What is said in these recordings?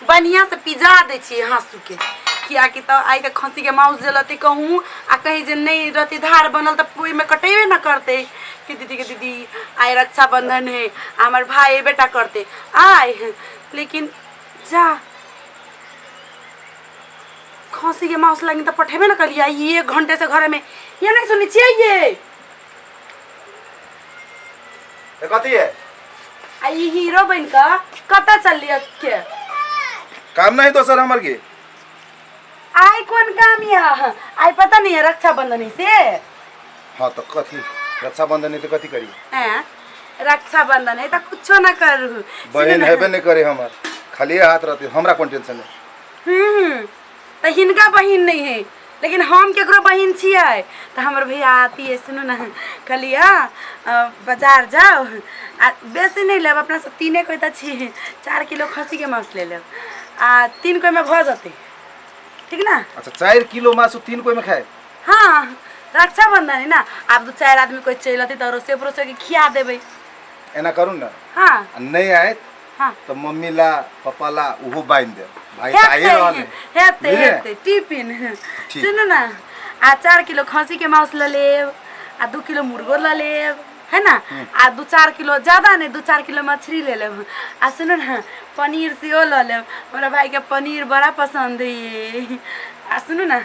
बढ़िया से पिजा दै छियै हाँसू के, कियाकि तऽ आइ के खस्सी के माउस जे लतै कहूँ आ कहीं जे नहीं रहतै धार बनल तऽ ओहिमे कटेबे न करतै। कि दीदी के दीदी आइ रक्षाबंधन है, हमर भाई एबे टा करतै आइ, लेकिन जा खस्सी के माउस लागी तऽ पठेबे न करियै। आइ 1 घंटे से घरे में ये नहीं सुनै छियै ये। ए, कथी है? आ ई हीरो बन कऽ कतऽ चललियै के? काम नहीं दोसर हमर के। आइ कोन काम यऽ? आइ पता नहीं है रक्षाबंधन है से। हाँ तो कथी रक्षाबंधन है तो कथी करी? हैं, रक्षाबंधन है तो कुछो ना करू। बहन हेबे नहीं करे हमर, खाली हाथ रहते, हमरा कोन टेंशन है। तो हिनका बहिन नहीं है, लेकिन हम केकरो बहिन छियै। तऽ हमर भैया आती है। सुनू ने, कहलियै बाजार जाउ आ बेसी नहि लेब, अपना सब तीने कोइ तऽ छी, 4 किलो खस्सीके मांस ले लेब आ 3 कोइमे भऽ जेतै, ठीक ना? अच्छा 4 किलो मासु 3 कोइमे खाए? हाँ, रक्षाबंधन है ना, आब 2-4 आदमी कोइ चलि अतै तऽ अड़ोसे पड़ोसे के खिया देबै। एना करू ना। हाँ। आ नहि आयत हाँ। तऽ मम्मी ला पप्पा ला ओहो बान्हि देब, भाई तऽ आइए रहल है। हेतै। बुझलियै? हेतै टिफिन। ठीक। सुनू ना, आ 4 किलो खस्सी के मांस लऽ लेब आ 2 किलो मुर्गो लऽ लेब, है ना? आ 2-4 किलो, ज्यादा नहीं, 2-4 किलो मछली ले लेब। आ सुनू ना, पनीर सेहो लऽ लेब, हमरा भाई के पनीर बड़ा पसंद है। आ सुनू ना,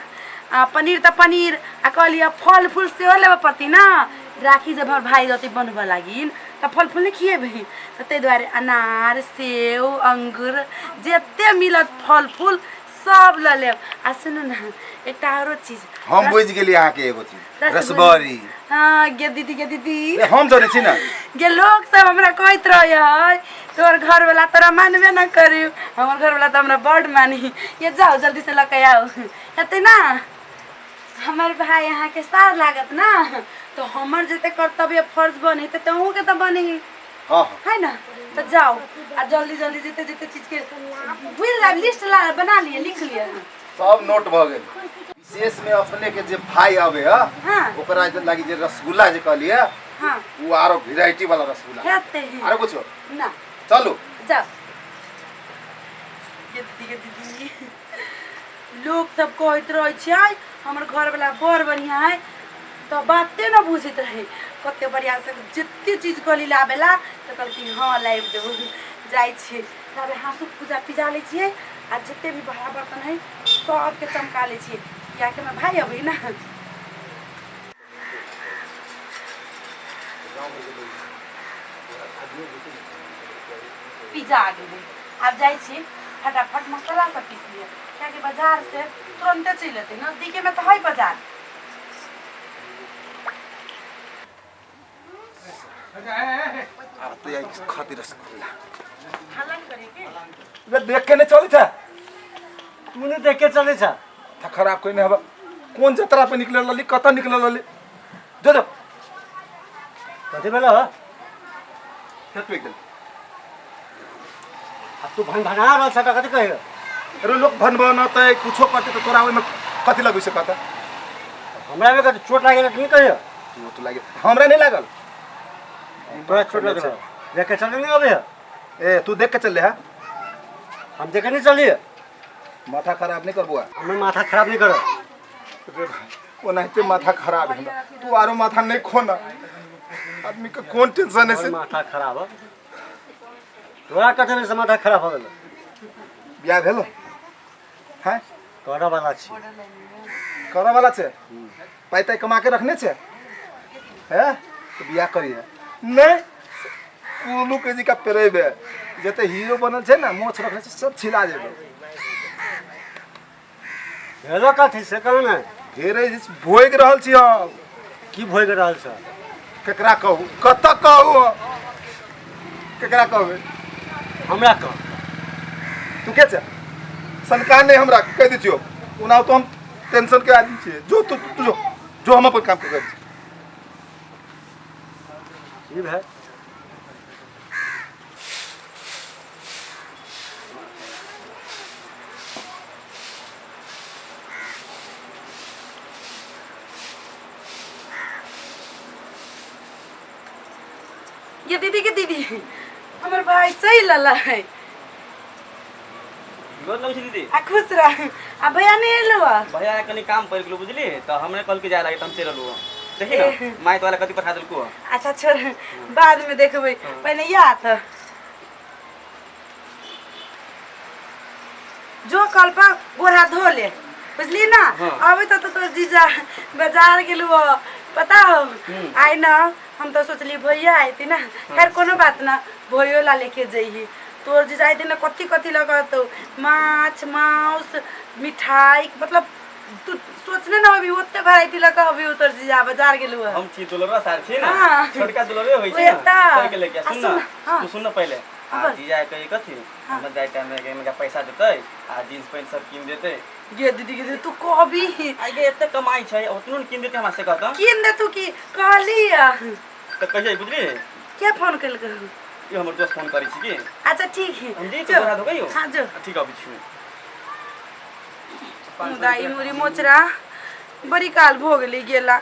आ पनीर तऽ पनीर, आ कहलियै फल फूल सेहो लेबऽ पड़तै ना। राखी जब हमर भाई रहतै बनबऽ लागिन तऽ फल फूल नहि खिएबै, तऽ ताहि दुआरे अनार सेब अंगूर जते मिलत फल फूल सब लऽ लेब। आ सुनू ने, एकटा आरो चीज। हम बुझि गेलियै अहाँके एगो चीज, रसबड़ी। हाँ गे दीदी, गे दीदी। ए, हम जनै छी ना। गे लोग सब हमरा कहैत रहे है तोहर घरवाला तोरा मानबे न करू, हमर घरवाला तऽ हमरा बड मानी। ये जाओ जल्दी से लऽ के आउ, हेतै ना? हमर भाई अहाँके सार लागत ना, तो हमर जते कर्तव्य फर्ज बने ते तहूँ के तऽ बने। हाँ। है ना? तो जाओ आ जल्दी जल्दी जते जते चीज के भूल जाब, लिस्ट ला बना लिए, लिख लिए। सब नोट भऽ गेल। विशेष में अपने के जे भाई आवे है, हाँ। ओकरा जे लागी जे रसगुल्ला जे कहलिए, हाँ। वो आरो वेराइटी वाला रसगुल्ला हेतै है। आरो कुछो ना। चलू। जाओ। ये दीदी, ये दीदी, लोग सब कहैत रहै छै हमर घरवला बड़ बढ़िआँ है, तऽ बाते न बुझैत रहै। कते बढ़िआँ से जते चीज कहली लाबेला तऽ कहलखिन हँ लाबि देबो। जाइ छियै ताबे हाँसू पूजा पिजा लै छियै आ जते भी भाड़ा बर्तन है सबके चमका लै छियै, कियाकि हमर भाई अबै ना। पिजा गेलै, आब जाइ छी फटाफट मसाला सब पीस लिअ, कियाकि बाजार से तुरन्ते चलि एतै, नजदीकेमे तऽ है बाजार। आब तो यही खातिर रसगुल्ला हल्ला नहीं करे के ले देख के नहीं चली था। तू नहीं देख के चले छा। था खराब कोई नहीं हवा, कौन जतरा पे निकले लली, कत निकले लली, जो जो। कथी भेलो हो? खेत पे गेल। अब तू भन भना रहल छा त कथी कहियो? अरे लोग भन बनतै कुछो करतै त तोरा ओइमे कथी लगै छै कत? हमरा में कथी चोट लागल त नहीं कहियो? चोट लागल हमरा नहीं लागल। तोरा चोट लागल देख के चले नहीं अबे? ए तू देख के चल ले। हा हम देख के नहीं चलिए। माथा खराब नहीं कर बुआ। हमें माथा खराब नहीं करो। रे भाई, ओनाहिते माथा खराब है हमरा, तू आरो माथा नहीं खोना। आदमी के कौन टेंशन है से? माथा खराब है तोरा, कथी से माथा खराब हो गेल? बियाह भेलो हैं? करऽ वाला छी। करऽ वाला छै? पाइ ताइ कमा के रखने छै हैं तो बियाह करिहे। नहीं कोलू के जी का पेरेबे, जते हीरो बनल छै ना, मोछ रखने छै, सब छिला जेबे। भेलो कथी से कहू ने। घेरे भोगि रहल छी हम। की भोगि रहल छ? केकरा कहू, कतऽ कहू हम, केकरा कहबै? हमरा कह। तू के छै? सनका नहीं हमरा, कहि दै छियौ। ओना तो हम टेंशन के आदमी छियै। जो तू तू जो जो, हम अपन काम करै छी। की भेल? ये दीदी के दीदी, हमर भाई चलि अलै। गोर लगै छी दीदी। आ खुश रह। आ भैया नहि एलौ? भैया कनी काम पड़ि गेलो बुझली, तऽ हमरे कहलकै जाय लागे तऽ हम चलि एलहुँ। देखी ने माय तोरा कथी पठा देलको। अच्छा छोड़, बाद में देखबै, पहिने याद जो कल पर गोड़ हाथ धो ले, बुझली ना? हाँ। अबै तऽ तोर जीजा बाजार गेलु, पता हो? आइ न हम तो सोचली भैया आयती ना। खैर कोनो बात ना, भैयो ला लेके जइही। तोर जीजा आयती ना, कथी कथी लगतो, माछ मांस मिठाई, मतलब तू सोचने ना अभी ओते वैरायटी लऽ कऽ अभी तोर जीजा बाजार गेलु। हम छी दुलरवा सार छी ना। हाँ। छोटका दुलरवे होइ छै ओहे ना, तऽ। तोय के लेके आ सुन सुन, ना। हाँ। तू सुन ना पहिले। हाँ, आ बोल। जीजा कही कथी हमरा जाय टाइम में के पैसा देतै आ जींस पैंट सब कीन देतै। गे दीदी, गे दीदी, तू कहबी? आइ गे, एते कमाई छै, ओतनो ने कीन देतै हमरा से कहत। कीन दे तू की कहली? तऽ कहियै बुझली। के फोन केलकै? ई हमर दोस्त फोन करै छी की। अच्छा ठीक है। हम जी जो। तोरा धोकै हो। हाँ जो। ठीक, अबै छी। मुदा ई मुरी मोचरा बड़ी काल भऽ गेलै गेला,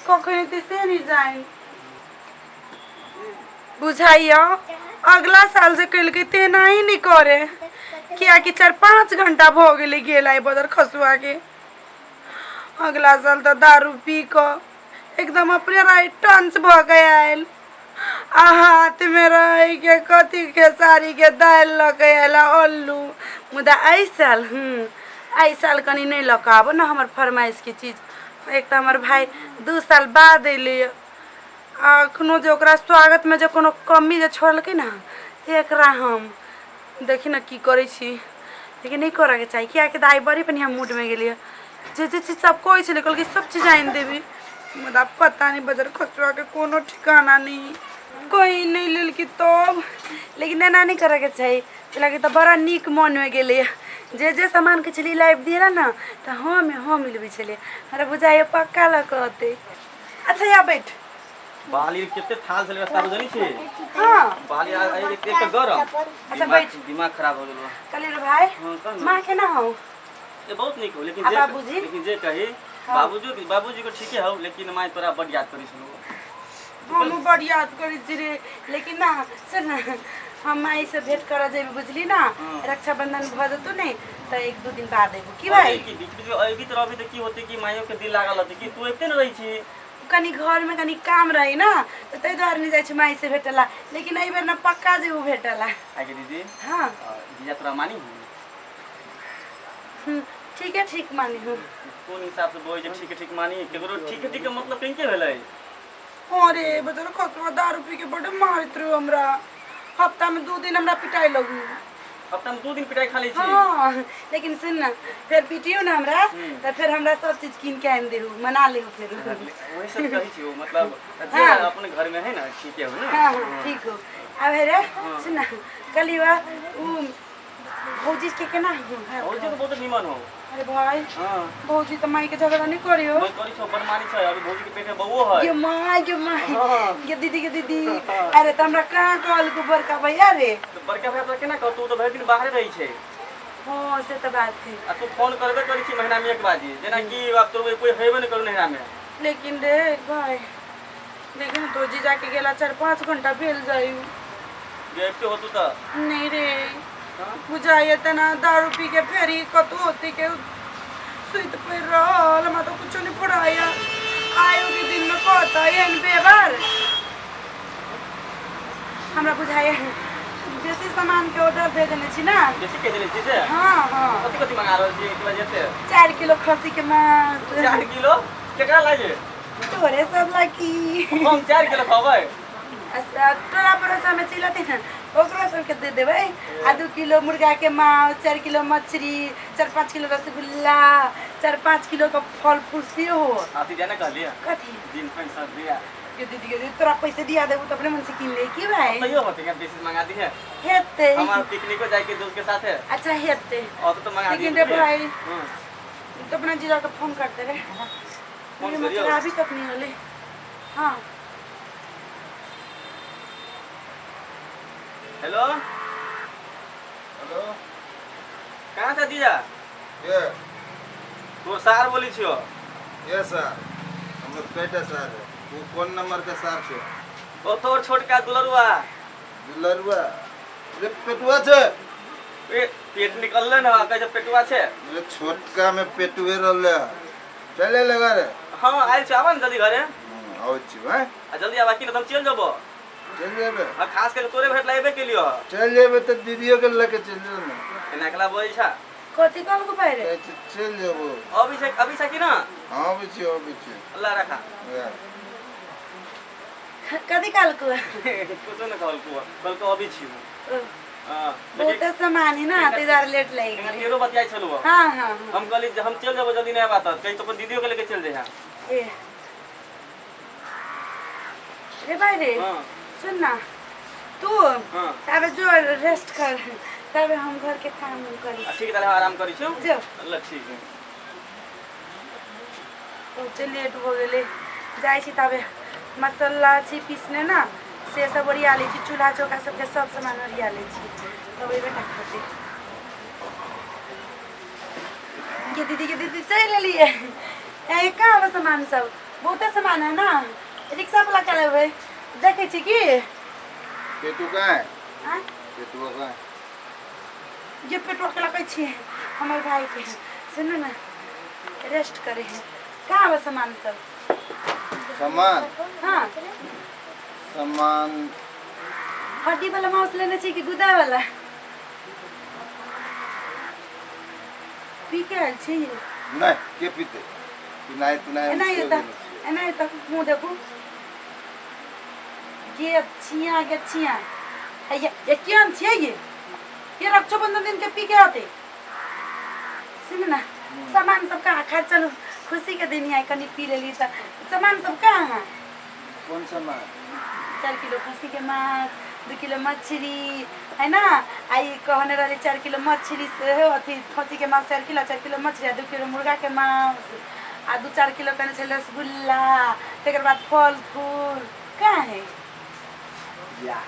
कखन एतै से नहि जानि। बुझाइया अगला साल से केलकै तेना ही नहि करे, कियाकि 4-5 घंटा भऽ गेलै गेला ई बदर खसुआ के। अगला साल तऽ दारू पी कऽ एकदम अपने राइट टंच भऽ के आयल आ हाथ में रह के कथी खेसारी के दालि लऽ के आयल आ अल्लू। मुदा एहि साल एहि साल कनि नहि लऽ कऽ आबो ने हमर फरमाइशके चीज। एक तऽ हमर भाय 2 साल बाद एलै, आ एखनो जे ओकरा स्वागतमे जे कोनो कमी जे छोड़लकै ने, एकरा हम देखी ने की करै छी। लेकिन नहि करऽके चाही, किएकि तऽ आइ बड़ी बढ़िआँ मूडमे गेलियै। जे जे चीज सब कहै छलै, कहलकै सब चीज आनि देबी। मुदा पता नहि बजर खसुआके कोनो ठिकाना नहि, कहीं नहि लेलकै तब। लेकिन एना नहि करऽके चाही, कैलाकि तऽ बड़ा नीक मनमे गेलैए। जे जे सामानके छलियै लाबि दियै ने, तऽ हँमे हँ मिलबै छलियै। हमरा बुझाइए पक्का लऽ कऽ अतै। अच्छा या बैठ। बाली कते थाल छलै रास्ता, बुझली छी? हाँ। बाली आ एक एक तऽ गरम। अच्छा, दिमाग बैठ। दिमाग खराब हो गेलो। कहलियै रे भाई, हाँ, कह ना। माँ केना हौ? ये बहुत नीक हो, लेकिन आ जे बाबूजी? लेकिन जे कही, बाबूजी बाबूजी को ठीके हौ, लेकिन माय तोरा बड याद करै छलौ। हमहूँ बड़ याद करै छी रे। लेकिन ना सुन ना, हम माई से भेंट करऽ जेबै, बुझली ना? हाँ। रक्षाबंधन भऽ जेतौ ने, तऽ 1-2 दिन बाद अयबो की भाई? की बीच बीच में अयबी तऽ रहबी तऽ की होतै कि माइयो के दिल लागल रहतै कि तू एते ने रहै छी। कनि घरमे कनि काम रहै ना, तऽ ताहि दुआरे नहि जाइ छी माई से भेटला। लेकिन एहि बेर ना पक्का जेबो भेटला। आगे दीदी। हाँ। जीजा तोरा मानी? ठीक है, ठीक मानी हूँ। कोन हिसाब से बोलै छै ठीक ठीक मानी? केकरो ठीक ठीक के मतलब कहीं के भेलै? अरे बजर खसुआ दारू पी के बड्ड मारैत रहू हमरा। हफ्ता में 2 दिन हमरा पिटाइ लगू। हफ्ता में 2 दिन पिटाइ खा लै छी? हाँ, लेकिन सुन ना, फेर पिटियो ना हमरा तऽ फेर हमरा सब चीज कीन के आनि देहू, मना लेहू फेर। वही सब कहै छी, मतलब जे हाँ। अपने घर में है ना, ठीके हो ना। हाँ हाँ, ठीक हो। अब हे रे, सुन ना, कहली वा उ भौजी के केना हो? भौजी तो बहुत निमन हो। अरे भाई। हाँ। भौजी तऽ माई के झगड़ा नहीं करियो। मैं करी छौ, बड़ मानी छै। अभी भौजी के पेट में बउओ है। गे माय, गे माय। हाँ। गे दीदी, गे दीदी, अरे तऽ हमरा कहाँ कहलको बड़का भैया रे? तऽ बड़का भैया तोरा केना कहतौ? तऽ भरि दिन बाहरे रहै छै। हाँ, से तऽ बात है। आ तू फोन करबे करै छी महीना में एक बाजी, जेना कि आब तोर कोई हेबे नहि करू नहिरा में। लेकिन रे भाई, लेकिन तो जीजा के गेला 4-5 घंटा भेल जाई। जे अबिते होतू तऽ। नहीं रे। हाँ? बुझाइए तना दारू पी के फेर ही कतौ होती के सुति पड़ि रहल। हमरा तो कुछो नहीं फुराया। आयो के दिन में कहता एहन व्यवहार, हमरा बुझाइए बेसी सामान के ऑर्डर दे देने छी ना। बेसी कहि देने छी से? हाँ हाँ। कथी कथी मंगा रहल छी एकला जेते? 4 किलो खस्सी के मांस। 4 किलो केकरा लागे? तोरे सब ला की। हम 4 किलो खबै? अच्छा, टोला पड़ोसा में चिलती ने, ओकरो सबके दे देबै। आ 2 किलो मुर्गा के मांस, 4 किलो मछली, 4-5 किलो रसगुल्ला, 4-5 किलो के फल फूल सेहो। अथी जाने कहलियै। कथी? जींस पैंट सब दिया। के दीदी, के दीदी, तोरा पैसे दिया देबू तऽ अपने मन से कीन ले की भाई? तैयो होते क्या बेसी मंगा दी है। हेतै। हमारा पिकनिको जाए के दोस्त के साथ है। अच्छा, हेतै। और तो मंगा लेकिन दिए। रे भाई, हाँ। तो अपना जीजा के फोन करते रे। फोन मेरे करियो। मतलब अभी तक नहीं होले। हाँ। हेलो। हेलो। कहाँ से जीजा? ये। तोर सार बोली छियो। ये सर, हम लोग पेटे सर है। वो कौन नंबर के सर छो? ओ तोर छोटका दुलरुआ। दुलरुआ रे पेटुआ छै। ए पेट निकलले न, कहै छै पेटुआ छै। रे छोटका में पेटुए रहले। चले लगा रे। हाँ आयल छै, आबा ने जल्दी घरे। आबै छी हैं। आ जल्दी आबा की न हम चलि जेबो। चलि जेबै? आ खास करके तोरे भेट लाइबे के लियो। चलि जेबै तऽ दीदियो के लऽ के चलि जेबै ने। एना एकला बजै छ। कथी कहलको भाइ रे? कहै छै चलि जेबो। अभी छै, अभी छै कि ना? हाँ अबै छी, अबै छी। अल्लाह रखा। कथी कहलको? कुछो न कहलको, कहलको अभी छी। हां बहुते सामान है ना, ताहि दुआरे लेट लागि गेलै। तेरो बतियाइ छलु। हां हां हम कहली जे हम चलि जेबो जल्दी नहि आबा तऽ कहीं तो अपन दीदियो के लेके चलि जइहा। ए रे भाइ रे, हां सुन ना तू, हां ताबे जो रेस्ट कर, तबे हम घर के काम उम करी। ठीक है, आराम करी छु। जो अल्लाह ठीक है। बहुते लेट हो गेलै, जाइ छी तबे मसाला छी पीसने ना से सब ओरिया लै छी, चूल्हा चौका सबके सब सामान ओरिया लै छी, तब एबे टा खते। के दीदी, के दीदी चलि एलियै। ए कहाँ सामान सब? बहुते सामान है ना, रिक्शा वाला के लेबै, देखै छी की पेटू कहाँ है? आँय? पेटुआ कहाँ है? ये पेटुआ के लकै छी हमर भाई के। सुनू ना, रेस्ट करे है। कहाँ बा सामान सब? सामान? हाँ सामान हड्डी वाला मांस लेने छी कि गुदा वाला? पी के आयल छी? नहीं, के पीते? पिनाइ तिनाइ। एना एता, एना एता, मुँह देखू। ये छिया के छिया ये केहन छियै ये? ये रक्षाबंधन दिन के पी के आते। सुन ना, सामान सब कहाँ? खा चलू, खुशी के दिन है, कनी पी लेली तऽ। सामान सब कहाँ है? कौन सामान? 4 किलो खसी के मांस, 2 किलो मछली है ना। आई कहने रहे 4 किलो मछली से अथी खसी के मांस 4 किलो, 4 किलो मछली आ 2 किलो मुर्गा के मांस आ 2-4 किलो कहने छलै रसगुल्ला, तकर बाद फल फूल। कहाँ है? या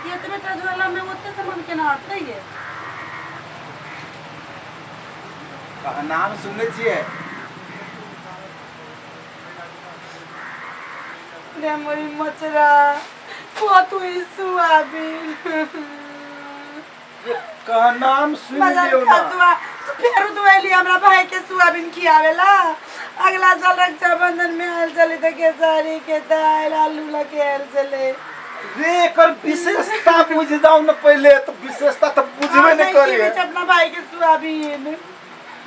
ये एतबे टा झोला में ओते सामान केना अटतै ये? नाम सुनने छियै? रे मोरी मचरा कतु सुआबीन कहा नाम सुन लियौ ना। खसुआ फेरू दुआली हमरा भाई के सुआबीन खियावेला। अगला साल रक्षाबंधन में आयल चले तऽ खेसारी के दालि आलू लके आयल चले। रे एकर विशेषता बुझ जाउ न पहिले, तऽ विशेषता तऽ बुझबे नहि करी। अपना भाई के सुआबीन।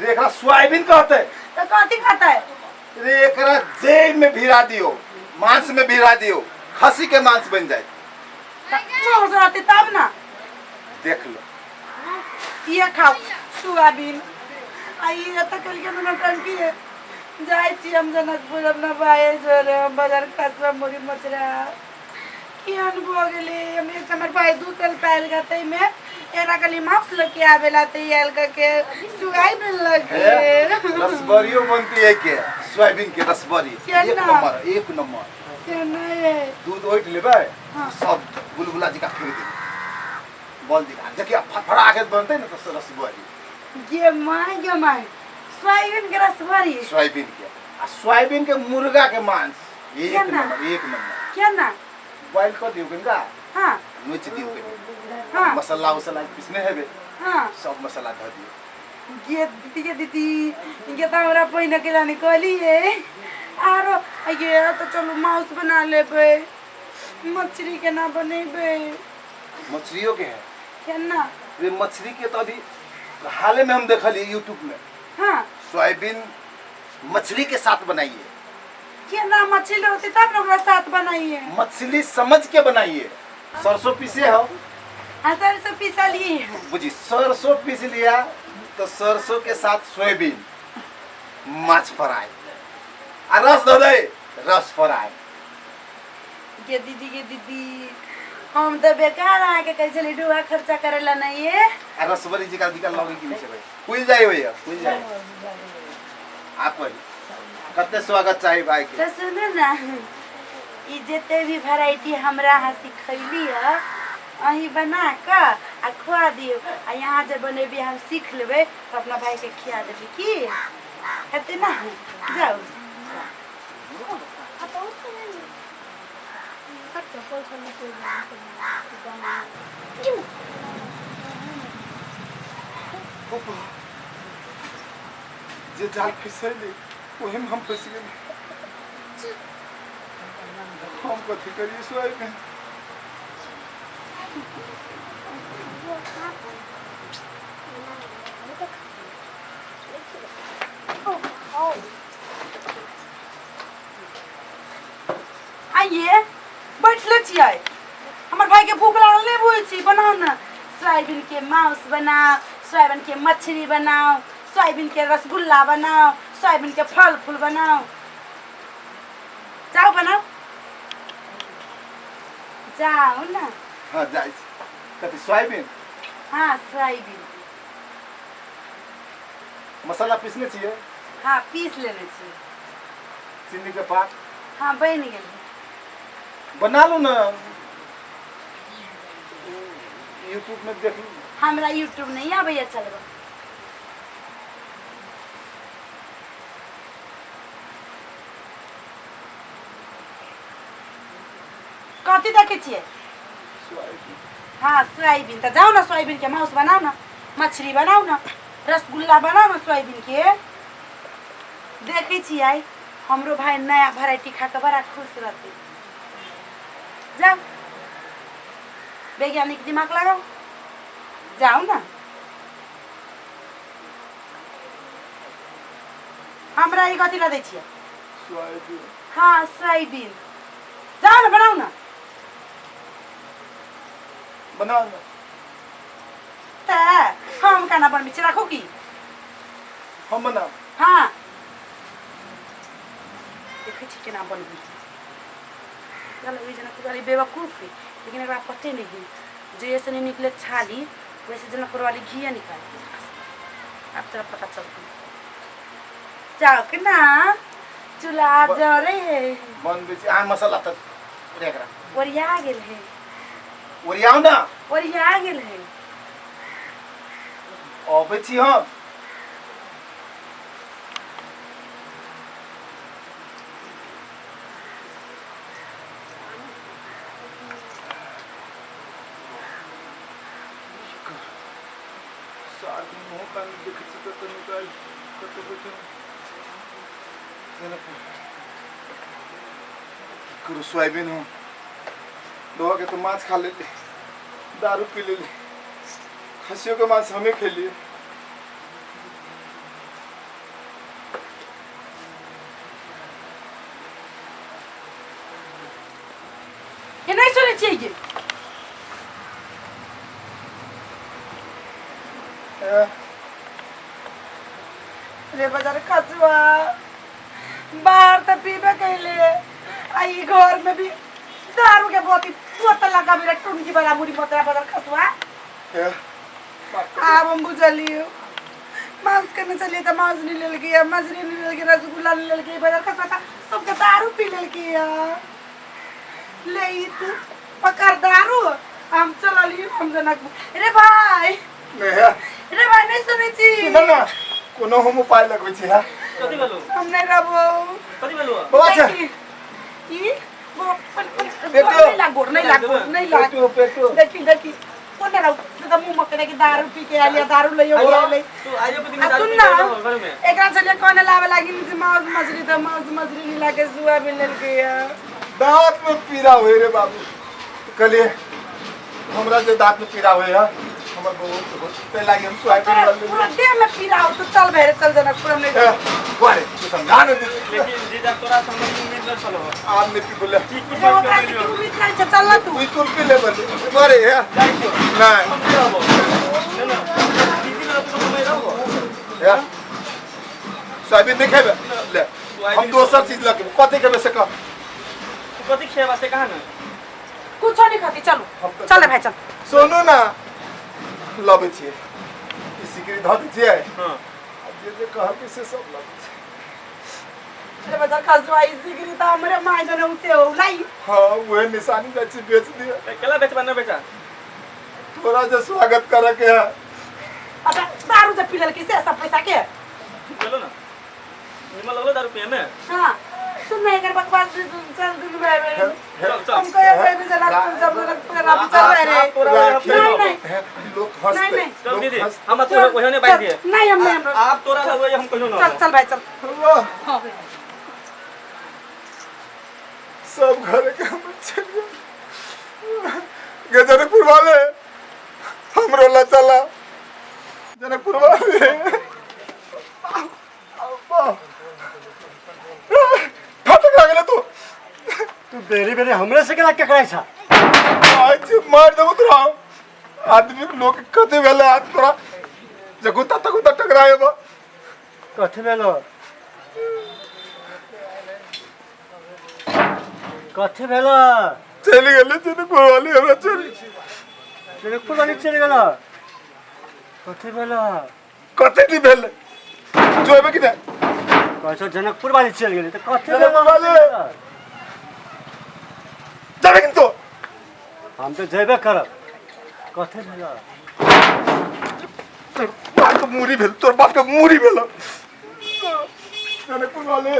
रे एकरा सोयाबीन कहते तऽ कथी कहतै? रे एकरा जेब में भिरा दियो, मांस में भिरा दियो, खसी के मांस बन जाए। मांस रहते तब ना। देख लो ये खाओ सोयाबीन। आ ई एतऽ कलके नौटंकी है। जाइ छी हम जनकपुर अपना भाई जोरे, हम बाजार खसबा मुरी मचरा केहन भऽ गेलै। हम एक हमर भाई 2 साल पायल गा, ताहिमे एकरा कहली मांस लऽ के आबेला तऽ आयल कऽ के सोयाबीन लऽ के। रसबरियो बनती है के सोयाबीन के रसबरी एक नंबर, एक नंबर। केना है? दूध ओइट लेबै, हाँ। सब गुलगुला जी का फेंक देबै, बॉल दिखा देखिए फटफड़ा के बनते ना तो रसबरी। गे my, गे my, soybean के रसबरी? सोयाबीन के आ सोयाबीन के मुर्गा के मांस एक नंबर, एक नंबर। केना? बॉइल कर दियो कनिका। हां नोच दियो कनि। हां मसाला उसाला पिसने हेबे। हां सब मसाला धऽ दियो। गे दीदी, गे दीदी, गे तऽ हमरा पहिने के लानी कहलिए आरो ये तो चलू मांस बना लेबै, मछली केना बनेबै? मछलियों के है केना? रे मछली के तो अभी हाले में हम देखलिए यूट्यूब में। हाँ सोयाबीन मछली के साथ बनाइए। केना मछली रहते तब ना ओकरा साथ बनाइए? मछली समझ के बनाइए। सरसों पीसे हो? हाँ सरसों पीसा लिए। बुझी सरसों पीस लिया तो सरसों के साथ सोयाबीन माछ फ्राई आ रस दऽ दे, रस फ्राई। गे दीदी, गे दीदी, हम तऽ बेकार अहाँके कहै छली डूबा खर्चा करे ला नहीं है। आ रसबरी जी का दिक्कत लगे कि नहीं छै भाई? खुल जाए भैया, खुल जाए। आप कही कते स्वागत चाही भाई के। तो सुनू ना, ई जते भी वेराइटी हमरा अहाँ सिखैली है अहीं बना कऽ आ खुआ दियौ। आ यहाँ जे बनेबी हम सीख लेबै तऽ अपना भाई के खिया देबै की हेतै ना? जाउ। जे जाल फसैले ओहिमे हम फँसि गेली। हम कथी करिए सोयाबीन? आइए बैठले छियै, हमर भाई के भूख लागल नहीं बुझै छी। बनाउ ने सोयाबीन के मांस बनाउ, सोयाबीन के मछली बनाउ, सोयाबीन के रसगुल्ला बनाउ, सोयाबीन के फल फूल बनाउ। जाउ बनाउ, जाउ ने। हाँ जाइ छी। कथी सोयाबीन? हाँ सोयाबीन। मसाला पीसने छियै? हाँ पीस लेने छियै। चीनी के पाक? हाँ बनि गेल। बना लू ने, यूट्यूब में देख लू। हमरा यूट्यूब नहीं आबैया चलबऽ। कथी देखै छियै? सोयाबीन। हाँ सोयाबीन। तऽ जाउ ने सोयाबीन के मांस बनाउ ने, मछली बनाउ ने, रसगुल्ला बनाउ ने सोयाबीन के। देखै छियै हमरो भाई नया वेराइटी खा कऽ बड़ा खुश रहतै। जाउ वैज्ञानिक दिमाग लगाउ, जाउ ने। हमरा ई कथी लए दै छियै? सोयाबीन। हाँ सोयाबीन। जाउ ने बनाउ ने। बनाउ ने। तऽ हम केना बनबै छी? राखू की हम बनाउ? हाँ देखै छी केना बनबै। चल ओहि जनकपुर वाली बेवकूफ है, लेकिन एकरा पते नहीं है जे से नहीं निकले छाली वैसे जनकपुर वाली घिया निकाल। अब तोरा पता चलतौ। जाओ के ना चूल्हा जरे है। बनबै छी। अहाँ मसाला तऽ ओरिया कऽ राखू। ओरिया गेल है। ओरियाउ ने। ओरिया गेल है। अबै छी हम। सार मुँह कान देखै छी तऽ निकाल कतऽ बैठल जनकपुर करू सोयाबीन। हम लोहा के तो माछ खा लेली, दारू पी लेली, खसियो के माछ हमें खेलिए। ये नहीं सुनै छियै ये? रे बाजार खसुआ बाहर तऽ पीबे कैले आ ई घर में भी दारू के बोती बोतल लगा मेरा टुनकी वाला मुड़ी मोतरा बाजार खसुआ। आब हम बुझलियो, मांस करने चलिए तऽ मांस नहीं लेलकै, मछली नहीं लेलकै, रसगुल्ला नहीं लेलकै, बाजार खसुआ तऽ सबके दारू पी लेलकै। ले ई तू पकड़ दारू, हम चललियो हम जनकपुर। रे भाई। नहीं है। रे भाई नहीं सुनै छी? सुन ना, कोनो हम उपाय लगबै छी है। कथी भेलौ? हम नहीं रहबो। कथी भेलौ? बौआ छै। देखी, ई पेटो। नहीं लागो, नहीं लागो, नहीं लागो। पेटू पेटू। देखी देखी कोन रहू तो मुंह मकरे के दारू पी के आलिया, दारू लइयो आले। तू आइयो के दिन आ दारू सुन पी ना। के घर में एकरा चलिए कोने लावे लागी जे मांस मछली त मांस मछली नहीं लागे जुआ भी लेलके या। दांत में पीड़ा हुए रे बाबू, तो कहलिए हमरा जे दांत में पीड़ा हुए है हमर बहुत बहुत ते लागी हम सोयाबीन तोरा बन पूरा देह में पीड़ा हो तो चल भेरे चल जनकपुर हमने। बोले तू समझा न दे। लेकिन जीजा तोरा से हमर उम्मीद न छलो। आम नहीं पी बोले। की कुछ रे ओकरा से उम्मीद नहीं छै, चल ना तू। तू तुर पी ले बोले बोले है। जाइ छियो। नहीं। हम नहीं रहबो न न दीदी न तो मैं रहबो। है सोयाबीन नहीं खेबे ले, हम दोसर चीज लके कथी खेबे से कह। तू कथी खेबा से कहा न? कुछो नहीं खाती, चलो। हम तो- चल भाई चल। सुनू ना, लबै छियै ई सिकरी धऽ दै छियै। हां। आ जे जे कहलकै से सब लबै छियै। अरे बजा खसुआ ई सिगरी त हमरे माय जने उसे हो लाई। हाँ वह निशानी जाइ छी बेच दिए। केला बेचबा न बेचा? तोरा जे स्वागत करे के है। अच्छा दारू जे पी लेलकै से सब पैसा के चलो ना। निमन लगलो दारू पिए में। हाँ सुन ना, एकर बकवास चल दुनू भाई बहन। चल चल। हम कहियो कहियो भी जनकपुर जब जनकपुर राम चल रहे रे। आप तोरा राखी। नहीं, नहीं। हे, लोग हंसते नहीं, नहीं। चल लोग दीदी, हंसते। हम तोरा ओहे ने बांध दिए। नहीं, हम नहीं, हम आप तोरा लगो हम कहियो ना। चल चल भाई चल। वाह, हाँ। सब घर के हम चल गए जनकपुर वाले, हमरो ला चला जनकपुर वाले। फटक आ गेलै तू। तू बेरी बेरी हमरे से केना केकराइ छा? आज मार देबो तोरा। आदमी लोग कते भेलै आज तोरा जगुता तगुता टकराएबो। कथी भेलो? कथी भेलो? चलि गेलै जनकपुर वाले, हमरा चलि जनकपुर वाली चलि गेलो? कथी भेलो? कते दिन भेलै जो एबै कि नहि? कहै छौ जनकपुर वाली चलि गेलै तऽ कथी जनकपुर वाली। जाबे कि नहि तो? हम तऽ जेबे करब। कथी भेलो? तोर बाप के मूरी भेल, तोर बाप के मूरी भेल जनकपुर वाले।